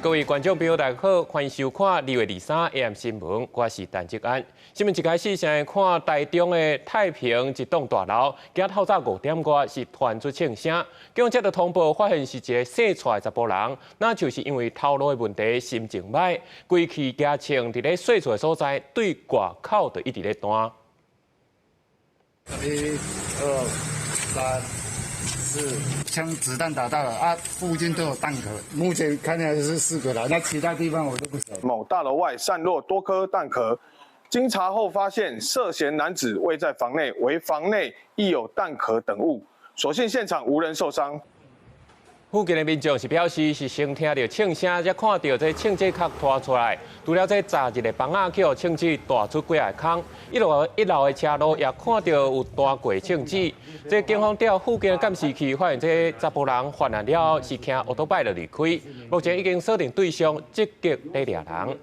各位觀眾朋友，大家好，歡迎收看2月23 AM 新聞，我是陳志安。新聞一開始，先來看台中的太平一棟大樓，今仔透早5點外是傳出槍聲，警方接到通報，發現是一个姓蔡的查埔人，那就是因為頭路的問題，心情䆀，規氣舉槍佇咧稅厝的所在，對外口就一直咧彈。一、二、三、四，槍子彈打到了啊！附近都有彈殼，目前看起來是四個啦，那其他地方我都不熟。某大樓外散落多顆彈殼，經查後發現涉嫌男子未在房內，惟房內亦有彈殼等物，所幸現場無人受傷。附近的民眾是表示是先聽著槍聲，才看到這槍支殼拖出來。除了這雜日的枋仔去予槍支彈出幾个空，一樓的車路也看到有彈過槍支。這警方調附近的監視器，發現這查埔人犯案了後是騎歐多擺就離開。目前已經鎖定對象，積極咧掠人。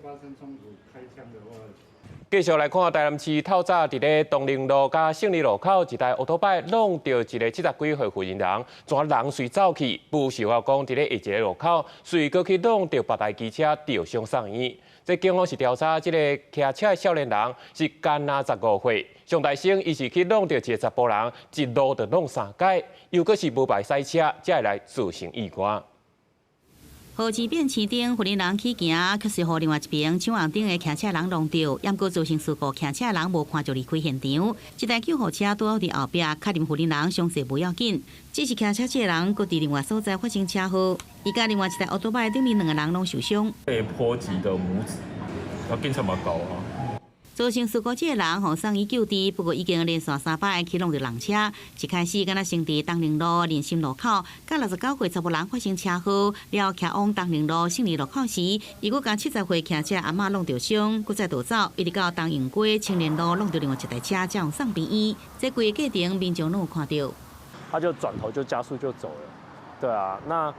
繼續來看台南市透早佇咧東寧路佮勝利路口，一台歐多擺挵著一个70幾歲婦人人，全人隨走去，無想到講佇咧下一个路口，隨閣去挵著別台機車，著傷送院。這警方是調查這个騎車的少年人是干焦15歲，上大聲伊是去挵著一个查埔人，一路就挵三擺，又閣是無牌駛車，才會來造成意外。河堤變市頂，婦人人去行，卻是予另外一爿搶紅燈的騎車人挵著，猶閣造成事故，騎車人無看就離開現場。這台救護車拄好佇後壁，確認婦人人傷勢無要緊，只是騎車這个人閣佇另外所在發生車禍，伊佮另外一台歐多擺頂面兩個人攏受傷。被波及的拇指，啊，警察嘛到啊。造成事故這个人予送醫救治，不過已經連續三擺去挵著人車。一開始敢若先佇東寧路仁心路口，佮69歲查埔人發生車禍，了後騎往東寧路勝利路口時，伊閣共70歲騎車阿嬤挵著傷，閣再逃走，一直到東榮街青年路挵著另外一台車，才予送病院。這規个過程民眾攏有看著。他就轉頭就加速就走了，對啊，那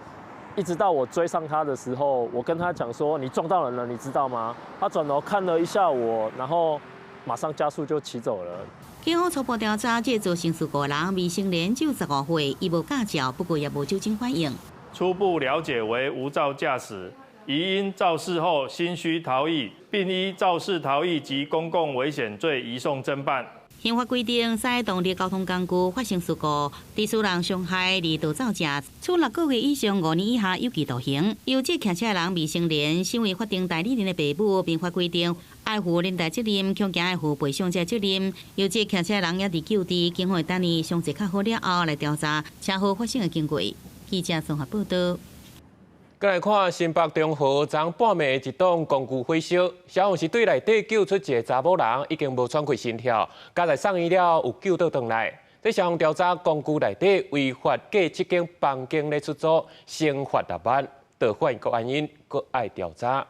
一直到我追上他的時候，我跟他講說：“你撞到人了，你知道嗎？”他轉頭看了一下我，然後馬上加速就騎走了。警方初步調查，這造成事故人未成年，只有15歲，伊無駕照，不過也無酒精反應。初步了解為無照駕駛，疑因肇事後心虛逃逸，並依肇事逃逸及公共危險罪移送偵辦。刑法規定，駛動力交通工具發生事故，致使人傷害而逃走者，處6個月以上5年以下有期徒刑。由這騎車人未成年，身為法定代理人的爸母，民法規定愛負連帶責任，恐驚愛負賠償這責任。由這騎車人也佇救治，警方會等伊傷勢較好了後來調查車禍發生的經過。記者綜合報道。閣來看新北中和昨半暝一棟公寓火燒，消防是對內底救出一个查某人，已經無喘氣心跳，佳哉送醫了後有救倒轉來。這消防調查公寓內底違法蓋七間房間咧出租，先罰6萬，導火的原因閣愛調查。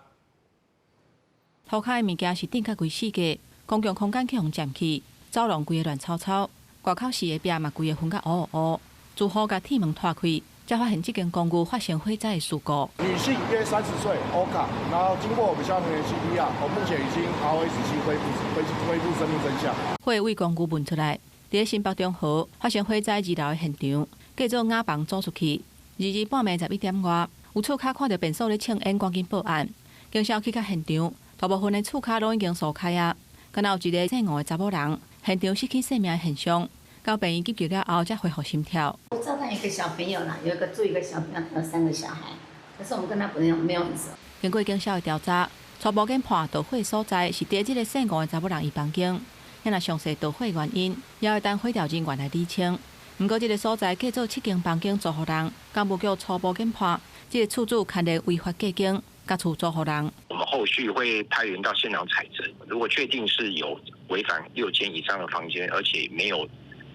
塗跤的物件是頂甲規四界，公共空間去予佔去，走廊規个亂糟糟，外口四个壁嘛規个熏甲烏烏烏，住戶共鐵門拖開，才發現這間公寓發生火災的事故。女性約30歲，歐卡，然後經過我們消防員 CPR，我目前已經 ROSC 恢復恢復生命徵象。火對公寓噴出來，佇新北中和發生火災二樓的現場，繼做瓦房租出去。2日半暝11點外，有厝跤看著便所咧衝煙，趕緊報案。警消去到現場，大部分的厝跤攏已經疏開啊，敢若有一个姓吳的查某人，現場失去生命的現象。到病院急救了後，才恢復心跳。我照看一個小朋友啦，有一個住一個小朋友，還有三個小孩，可是我們跟他沒有很熟。經過警消的調查，初步研判導火所在是佇這个姓吳的查某人伊房間。遐若詳細導火原因，也會等火調人員來理清。毋過這个所在蓋做七間房間租予人，工務局初步研判，這个厝主牽連違法蓋間，共厝租予人。我們後續會派員到現場採證，如果確定是有違反6間以上的房間，而且沒有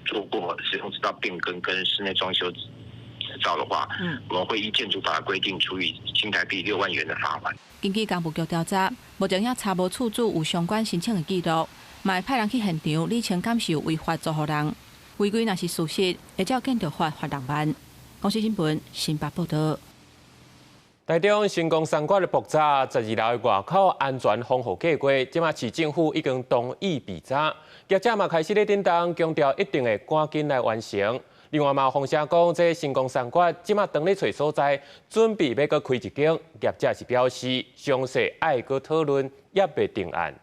做過使用執照變更跟室內裝修執照的話，我們會依建築法規定處以新台幣6萬元的罰款。根據工務局調查，目前猶查無厝主有相關申請的記錄，嘛會派人去現場理清敢是有違法租予人，違規若是事實，會照建築法罰6萬。公視新聞新北報道。台中成功三館的爆炸，12樓的外口安全防護計畫，這馬市政府已經同意備查，業者嘛開始咧叮當強調一定會趕緊來完成。另外嘛，有風聲講，這新光三越這馬當咧揣所在，準備欲閣開一間，業者是表示詳細愛閣討論，猶未定案。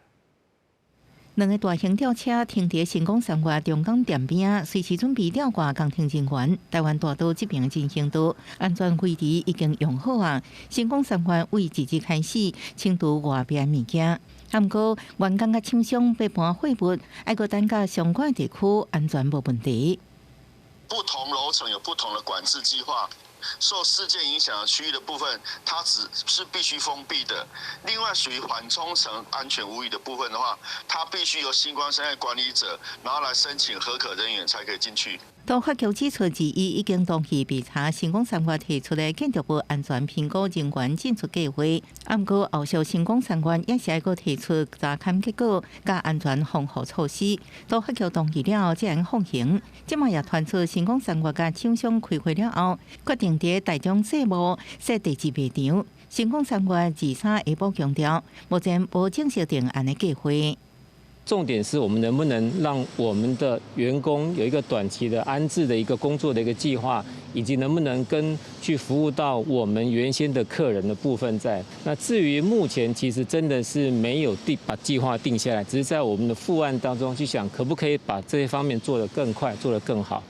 兩个大型吊車停佇新光三越中港店邊，隨時準備吊掛工程人員。台灣大道這邊人行道安全圍籬已經用好啊！新光三越為這日開始清除外邊物件，毋過員工佮廠商欲搬貨物，愛閣等甲相關地區安全無問題。不同樓層有不同的管制計劃。受事件影響的區域的部分，它只是必須封閉的。另外，屬於緩衝層安全無虞的部分的話，它必須由新光三越管理者，然後來申請核可人員才可以進去。都發局指出，伊已經同意備查新光三越提出的建築物安全評估人員進出計劃，毋過後續新光三越也是愛閣提出查勘結果佮安全防護措施。都發局同意了後，才會放行。這馬也傳出新光三越佮廠商開會了後，決定佇台中西部設第二賣場。新光三越23下晡強調，目前無正式定案的計劃。重點是我們能不能讓我們的員工有一個短期的安置的一個工作的一個計劃，以及能不能跟去服務到我們原先的客人的部分在。那至於目前其實真的是沒有定把計劃定下來，只是在我們的副案當中去想，可不可以把這些方面做得更快，做得更好。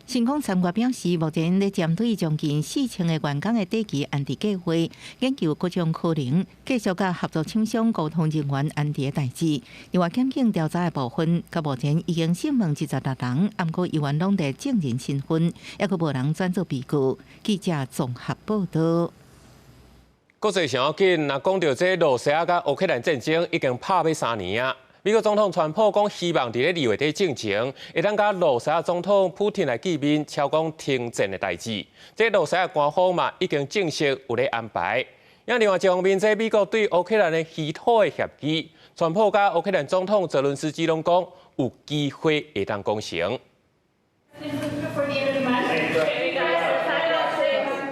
新光三越表示，目前咧針對將近4000个員工的短期安置計劃，研究各種可能，繼續佮合作廠商溝通人員安置的代誌。另外，檢警調查的部分，到目前已經審問26人，毋過猶原攏佇證人身份，猶閣無人轉做被告。記者綜合報道。國際上要緊，若講著這羅西亞佮烏克蘭戰爭已經拍欲3年啊。美國總統川普講，希望佇咧2月底進前，會當佮羅西亞總統普丁來見面，敲講停戰的代誌。這羅西亞官方嘛已經證實有咧安排。另外一方面，這美國對烏克蘭的稀土的協議，川普佮烏克蘭總統澤倫斯基攏講有機會會當講成。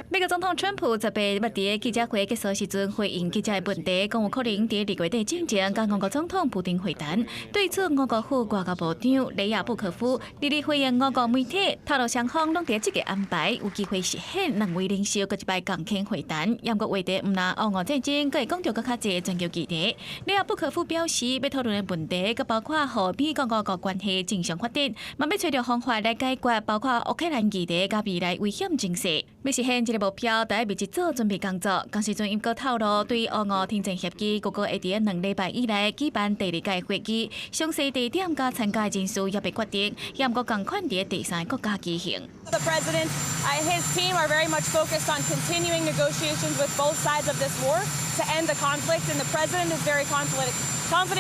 美國總統川普18日佇記者會結束時陣回應記者的問題，講有可能佇2月底進前佮俄國總統普丁會談。對此，俄國副外交部長雷亞布科夫佇咧回應俄國媒體，透露雙方攏佇積極安排，有機會實現兩位領袖閣一擺共傾會談。毋過話題毋但烏俄戰爭，閣會講著閣較濟全球議題。雷亞布科夫表示，欲討論的問題，閣包括予美國俄國關係正常發展，嘛欲揣著方法來解決包括烏克蘭議題佮未來危險情勢。欲實現這個目標，得愛密集做準備工作。仝時陣，伊閣透露，對烏俄停戰協議，預計會佇2禮拜以內舉辦第二屆會議，詳細地點佮參加人數猶未決定，猶閣仝款佇第三個國家舉行。 The president and his team are very much focused on continuing negotiations with both sides of this war to end the conflict, and the president is very confident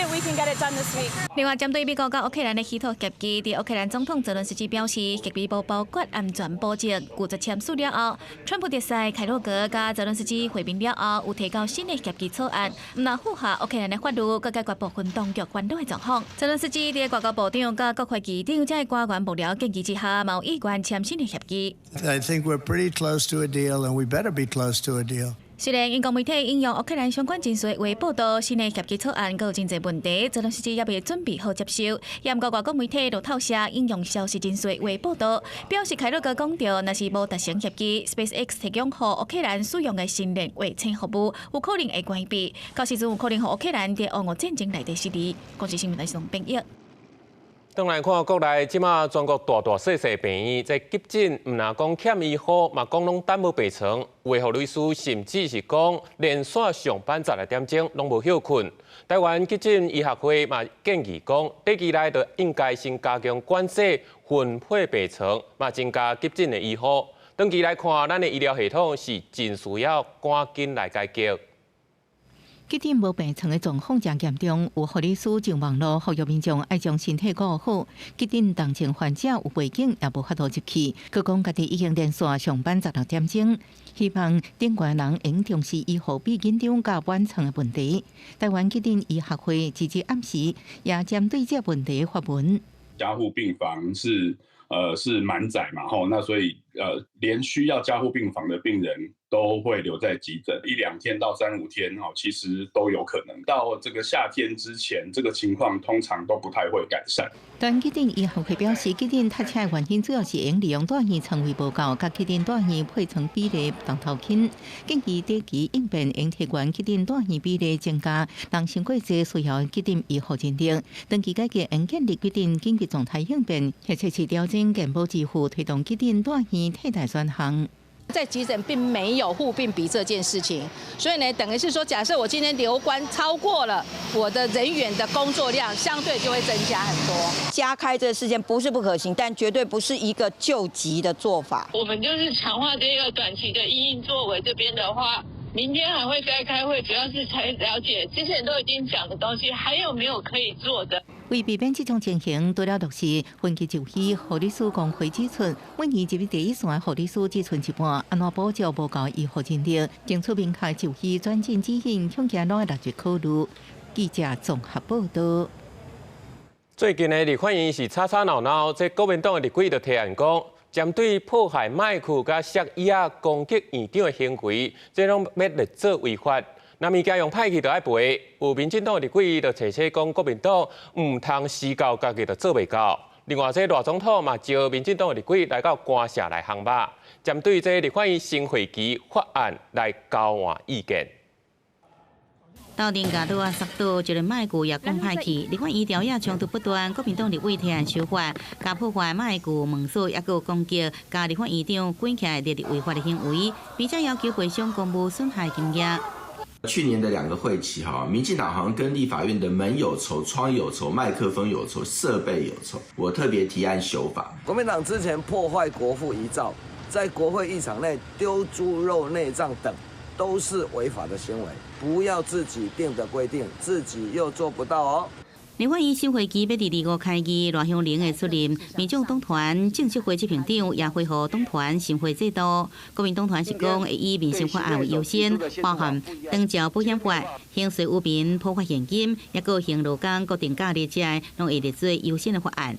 we can get it done this week. 另外，針對美國佮烏克蘭的稀土協議，佇烏克蘭總統澤倫斯基表示，協議無包括安全保證，拒絕簽署了後，川普特使凱洛格佮澤倫斯基會面了後，有提交新的協議草案，毋但符合烏克蘭的法律，閣解決部分當局煩惱的狀況。澤倫斯基佇外交部長佮國會議長這官員幕僚建議之下，嘛有意願簽新的協議。 I think we're pretty close to a deal, and we better be close to a deal. 雖然英國媒體引用烏克蘭相關人士的話報道，新的協議草案閣有真濟問題，澤倫斯基猶未準備好接受。毋過外國媒體路透社引用消息人士的話報道，表示凱洛格講著，若是無達成協議，SpaceX 提供予烏克蘭使用的星鏈衛星服務有可能會關閉，到時陣有可能予烏克蘭佇烏俄戰爭內底失利。公視新聞台編譯。轉來看國內，這馬全國大大細細病院，這急診毋但講欠醫護，嘛講攏等無病床，有的護理師甚至是講連續上班16點鐘攏無歇睏。台灣急診醫學會嘛建議講，短期內就應該先加強管制分配病床，嘛增加急診的醫護。長期來看，咱的醫療系統是真需要趕緊來改革。急診無病床的狀況誠嚴重，有護理師上網路呼籲民眾愛將身體顧好。急診重症患者有背景也無法度入去，閣講家己已經連續上班16點鐘，希望頂懸人會重視醫護比緊張佮滿床的問題。台灣急診醫學會這日暗時也針對這問題發文。加護病房是滿載嘛，吼，那所以連需要加護病房的病人。都會留在急診一兩天到三五天，哦，其實都有可能。到這個夏天之前，這個情況通常都不太會改善。但急診醫學會表示，急診塞車的原因主要是𪜶利用住院床位無夠，佮急診住院配床比例當頭輕，建議短期應變應提懸急診住院比例增加，人傷過濟需要急診醫護人力。長期改革應建立急診緊急狀態應變，或者是調整健保支付，推動急診住院替代選項。在急診並沒有護病比這件事情，所以呢，等於是說，假設我今天留觀超過了我的人員的工作量，相對就會增加很多。加開這個時間不是不可行，但絕對不是一個救急的做法。我們就是強化這個短期的因應作為，這邊的話，明天還會再開會，主要是才了解之前都已經講的東西，還有沒有可以做的。為避免這種情形，除了落實分級就醫護理師工會指出，每年入第一線的護理師只賰一半，按怎補足無夠醫護人力，爭取明確就醫轉診指引，恐驚攏愛納入考慮。記者綜合報道。最近的立法院是吵吵鬧鬧，這國民黨的立委就提案講，針對破壞麥克佮摔椅仔攻擊院長的行為，這攏欲列做違法。若物件用歹去就愛賠，有民進黨的立委就提醒講，國民黨毋通死到家己就做袂到。另外，這賴總統嘛召民進黨的立委來到官舍來烘肉，針對這立法院新會期法案來交換意見。鬥陣共桌仔摔倒，就連麥具也講歹去。立法院朝野衝突不斷，國民黨立委提案修法，共破壞麥具、門鎖，抑閣有攻擊，共立法院長關起來列入違法的行為，並且要求賠償公務損害金額。去年的兩個會期，哈，民進黨好像跟立法院的門有仇、窗有仇、麥克風有仇、設備有仇。我特別提案修法。國民黨之前破壞國父遺照，在國會議場內丟豬肉內臟等，都是違法的行為。不要自己定的規定，自己又做不到哦。立法院新會期欲佇25開議，賴香伶會出任民眾黨團政策會執行長，也恢復黨團審會制度。國民黨團是講會以民生法案為優先，包含長照保險法、刑事污名普發現金，抑閣有勞工國定假日這个，攏會列做優先的法案。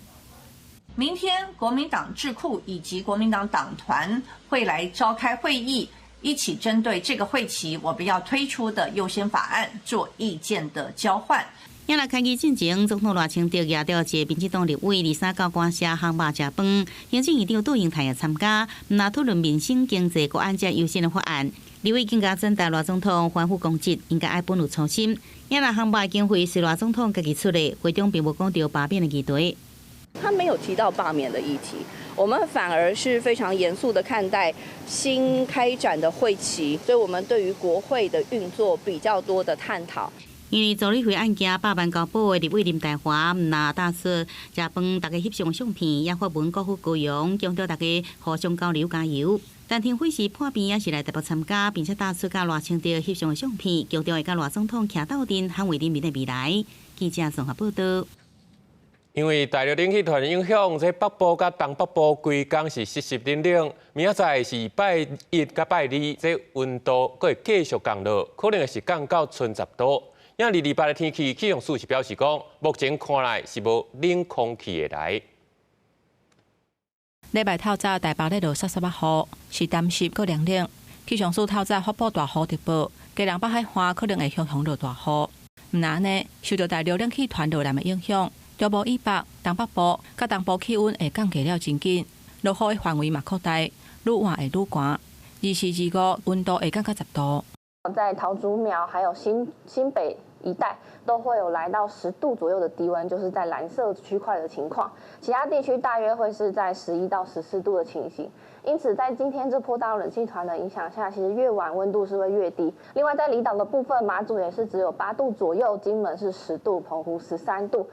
明天國民黨智庫以及國民黨黨團會來召開會議，一起針對這個會期我們要推出的優先法案做意見的交換。也來開議進前，總統賴清德也調一個民進黨立委23到官舍烘肉食飯，行政院長杜英台也參加，毋但討論民生經濟國安這優先的法案。立委更加轉達賴總統反覆攻擊，應該愛本有初心。也來烘肉經費是賴總統家己出的，會中並無講著罷免的議題。他沒有提到罷免的議題，我們反而是非常嚴肅的看待新開展的會期，所以我們對於國會的運作比較多的探討。因為助理費案件百萬交保的立委林岱樺，毋但帶出食飯，大家翕相相片，也發文鼓吹高雄，強調大家互相交流加油。陳亭妃是破病也是來台北參加，並且帶出佮賴清德翕相的相片，強調會佮賴總統徛鬥陣，捍衛人民的未來。記者綜合報道。因為大陸冷氣團影響，這北部佮東北部規工是濕濕冷冷。明仔載是拜一佮拜二，這溫度閣會繼續降落，可能會是降到賰10度。因為2、28的天氣氣象署是表示講，目前看來是無冷空氣會來。禮拜透早台北咧落捒捒仔雨，是澹濕閣涼冷。氣象署透早發布大雨特報，基隆北海岸可能會雄雄落大雨。毋但按呢，受著大陸冷氣團落來的影響，中部以北、東北部佮東部氣溫會降低了真緊，落雨的範圍嘛擴大，愈晚會愈寒。24、25溫度會降到10度。在桃竹苗還有新北一帶都會有來到10度左右的低溫，就是在藍色區塊的情況。其他地區大約會是在11到14度的情形。因此，在今天這波大陸冷氣團的影響下，其實越晚溫度是會越低。另外，在離島的部分，馬祖也是只有8度左右，金門是10度，澎湖13度。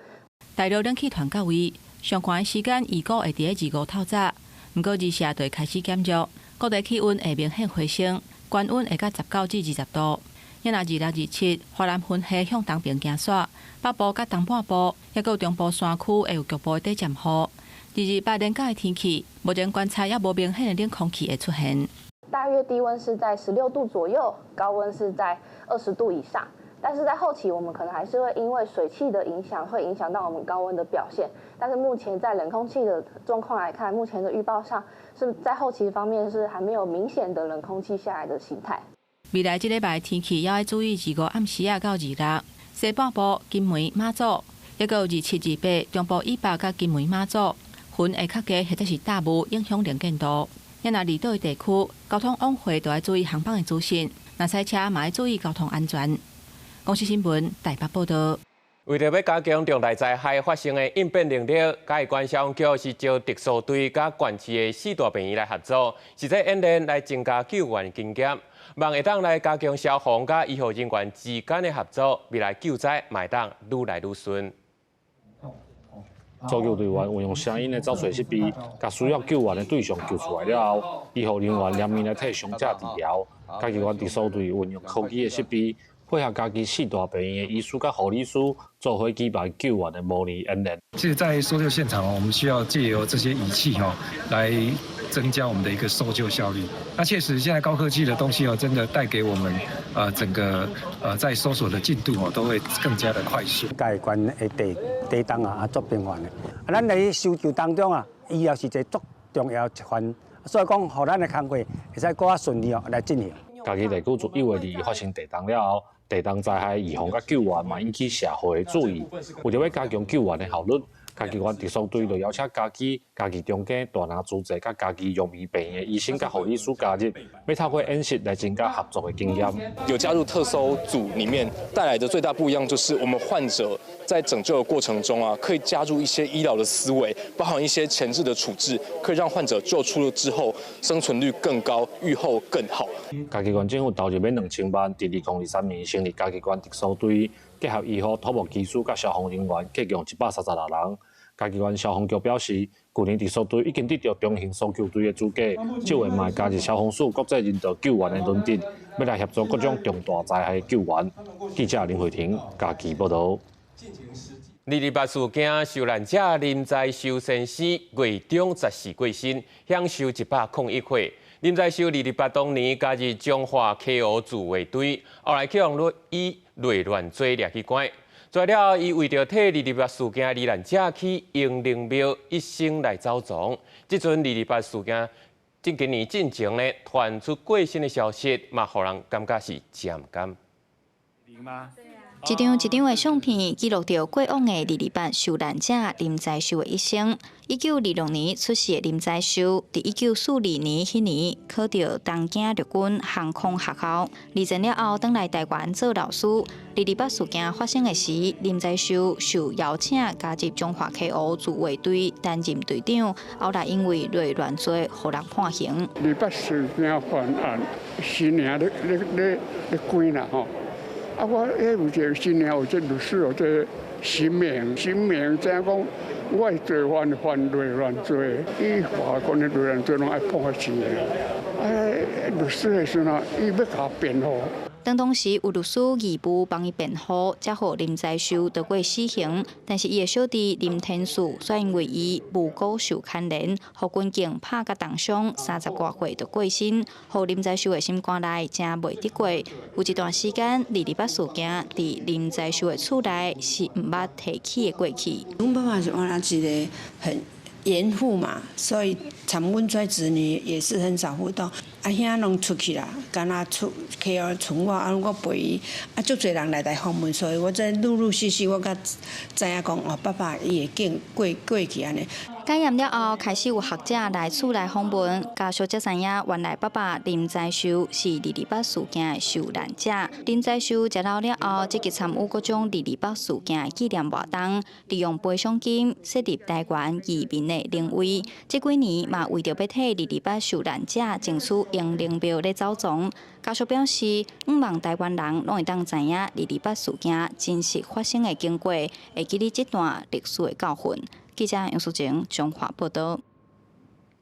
大陸冷氣團到位，上寒的時間預估會佇咧25透早，毋過24就會開始減弱，各地氣溫會明顯回升，高溫會到19至20度。若26、27，華南雲系向東邊行徙，北部佮東半部，抑閣有中部山區會有局部的短暫雨。2、28連假的天氣，目前觀察猶無明顯的冷空氣會出現。大約低溫是在16度左右，高溫是在20度以上。但是在後期，我們可能還是會因為水汽的影響，會影響到我們高溫的表現。但是目前在冷空氣的狀況來看，目前的預報上是在後期方面是還沒有明顯的冷空氣下來的形態。未來這禮拜天氣猶愛注意25暗時仔到26，西半部金門馬祖，抑閣有27、28中部以北佮金門馬祖，雲會較低或者是大霧影響能見度。若離島的地區交通往回都愛注意航班的資訊，若駛車嘛愛注意交通安全。公視新聞台北報道。為著欲加強重大災害發生的應變能力，嘉義縣消防局是招特搜隊佮縣市的四大病院來合作，實際演練來增加救援經驗，望會當來加強消防佮醫護人員之間的合作，未來救災嘛會當愈來愈順。搜救隊員運用聲音的找揣設備，共需要救援的對象救出來了後，醫護人員連面來替傷者治療。嘉義縣特搜隊運用科技的設備，配合嘉義四大病院的醫師佮護理師，做伙舉辦救援的模擬演練。其實，在搜救現場我們需要借由這些儀器哈，來增加我們的一個搜救效率。那確實，現在高科技的東西哦，真的帶給我們整個在搜索的進度哦，都會更加的快速。嘉義縣的地動啊，足頻繁的。啊，咱佇搜救當中啊，醫療是一個足重要一環，所以講，予咱的工課會使閣較順利哦來進行。嘉義地區自1月2日發生地動了後，地動災害預防佮救援嘛引起社會的注意。為著欲加強救援的效率，嘉義縣特搜隊就邀請嘉義、嘉義中間、大林慈濟佮嘉義陽明病院的醫生佮護理師加入，欲透過演習來增加合作的經驗。有加入特搜組裡面帶來的最大不一樣，就是我們患者在拯救的過程中啊，可以加入一些醫療的思維，包含一些前置的處置，可以讓患者救出了之後生存率更高，預後更好。嘉義縣政府投入欲2000萬，佇2023年成立嘉義縣特搜隊，結合醫護、土木技師佮消防人員，合共136人。嘉義縣消防局表示，去年特搜隊已經得著中型搜救隊的資格，這回嘛會加入消防署國際人道救援的輪值，欲來協助各種重大災害救援。記者林慧婷嘉義報導。二二八事件受難者林在修先生月中14過身，享壽101歲。林在修228當年加入彰化溪湖自衛隊，後來去予以內亂罪掠去關。出來了後，伊為著替二二八事件罹難者起英靈廟，一生來走傱。這陣二二八事件這幾年進前呢，傳出過身的消息，嘛，予人感覺是真毋甘。一張一張的相片記錄著過往的二二八受難者林在修的一生。1926年出世的林在修，佇1942年彼年考著東京陸軍航空學校。二戰了後，轉來台灣做老師。二二八事件發生的時，林在修受邀請加入彰化溪湖自衛隊擔任隊長，後來因為內亂罪，予人判刑。二八事件犯案，新娘咧咧咧咧關啦吼。啊！我彼有一个新娘，有這律師，有這神明，神明知影講，我的罪犯犯內亂罪，伊法官的內亂罪攏愛判較輕的。啊，律師的時陣，伊欲共辯護。當當時有律師義務幫伊辯護，才予林在修逃過死刑。但是伊的小弟林天賜卻因為伊無辜受牽連，予軍警拍甲重傷，30外歲就過身，予林在修的心肝內真袂得過。有一段時間，二二八事件佇林在修的厝內是毋捌提起的過去。阮爸爸是原來一个很嚴父嘛，所以參阮這子女也是很少互動。阿兄攏出去啦，敢若出去哦，賰我，啊，我陪伊，啊，足濟人來來訪問，所以我這陸陸續續我才知影講哦，爸爸伊會經過過去按呢。解嚴了後，開始有學者來厝內訪問，家屬才知影原來爸爸林在修是二二八事件的受難者。林在修食老了後，積極參與各種二二八事件的紀念活動，利用賠償金設立台灣移民的靈位。這幾年嘛，為著欲替二二八受難者爭取英靈廟咧走傱。家屬表示，向望台灣人攏會當知影二二八事件真實發生的經過，會記得這段歷史的教訓。記者楊淑靜彰化報導。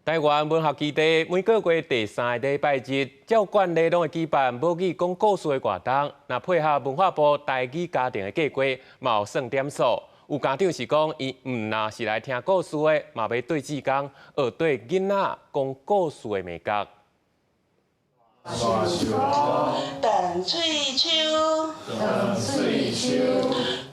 台灣文學基地每個月第三個禮拜日，照慣例攏會舉辦母語講故事的活動。若配合文化部台語家庭的計劃，嘛有算點數。有家長是講，伊毋若是來聽故事的，嘛欲對志工學對囡仔講故事的眉角。斷喙鬚，斷喙鬚，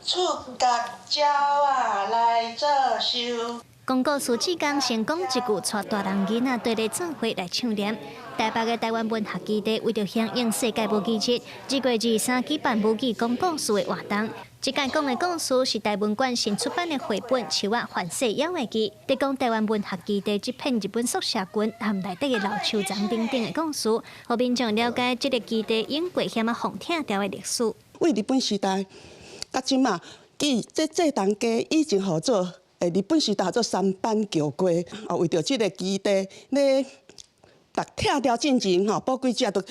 出角鳥仔來做岫。講故事志工成功一句，帶大人囡仔對咧做伙來唱念。台北的台灣文學基地為著響應世界母語日，2月23舉辦母語講故事的活動。這屆講的故事是台文館新出版的繪本《樹仔環世妖的記》，佇講台灣文學基地這片日本宿舍群和內底的老樹叢等等的故事，予民眾了解這个基地湧過遐麼風拆掉的歷史。為日本時代，到這馬，記這這棟街以前號做。日本時代做三板橋街，哦，為著這个基地咧，逐拆掉進前吼，寶貴者都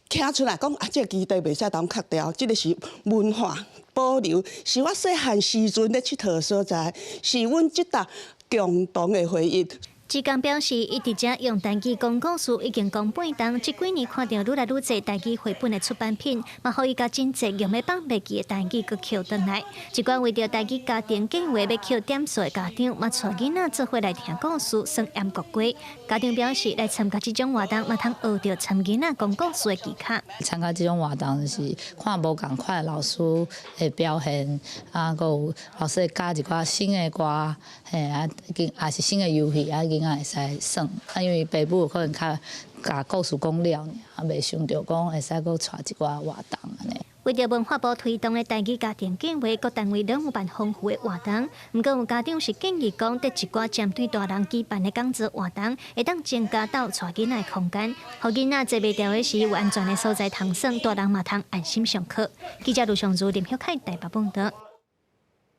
站出來講啊，這个基地袂使當拆掉，這个是文化保留，是我細漢時陣咧𨑨迌所在，是阮這搭共同的回憶。志工表示，伊佇遮用台語講故事已經講半冬，這幾年看著愈來愈濟台語繪本的出版品，嘛予伊共真濟用欲放袂記的台語閣抾轉來。一寡為著台語家庭計畫欲抾點數的家長，嘛帶囡仔做伙來聽故事，耍閹國雞。家長表示，來參加這種活動，嘛通學著參囡仔講故事的技巧。參加這種活動就是看無仝款老師的表現，啊，閣有老師會教一寡新的歌，嘿啊，也是新的遊戲啊。囡仔會使耍，啊，因為爸母可能較共故事講了爾，啊，袂想著講會使閣帶一寡活動按呢。為著文化部推動的台語家庭計畫，各單位攏有辦豐富的活動。毋過有家長是建議講，佇一寡針對大人舉辦的講座活動，會當增加鬥帶囡仔的空間，予囡仔坐袂牢的時有安全的所在通耍，大人嘛通安心上課。記者盧尚如、林旭凱台北報導。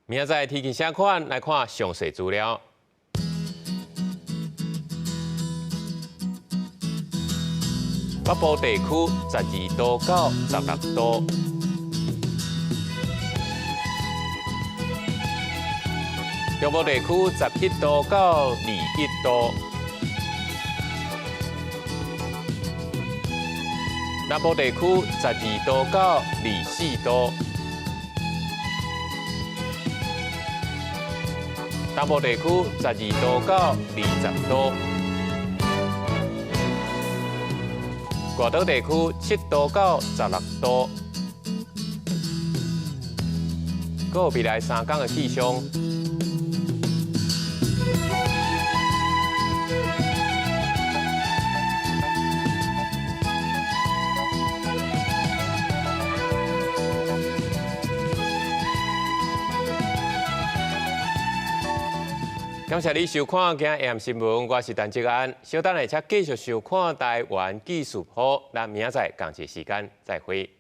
明仔載天氣啥款？來看詳細資料。北部地區12度到16度，中部地區11度到21度，南部地區12度到24度，東部地區12度到20度。外島地區7度到16度，閣有未來3天的氣象。感謝你收看今日 AM 新聞，我是陳志安。稍等下，請繼續收看台灣技術部。咱明仔載仝一時間再會。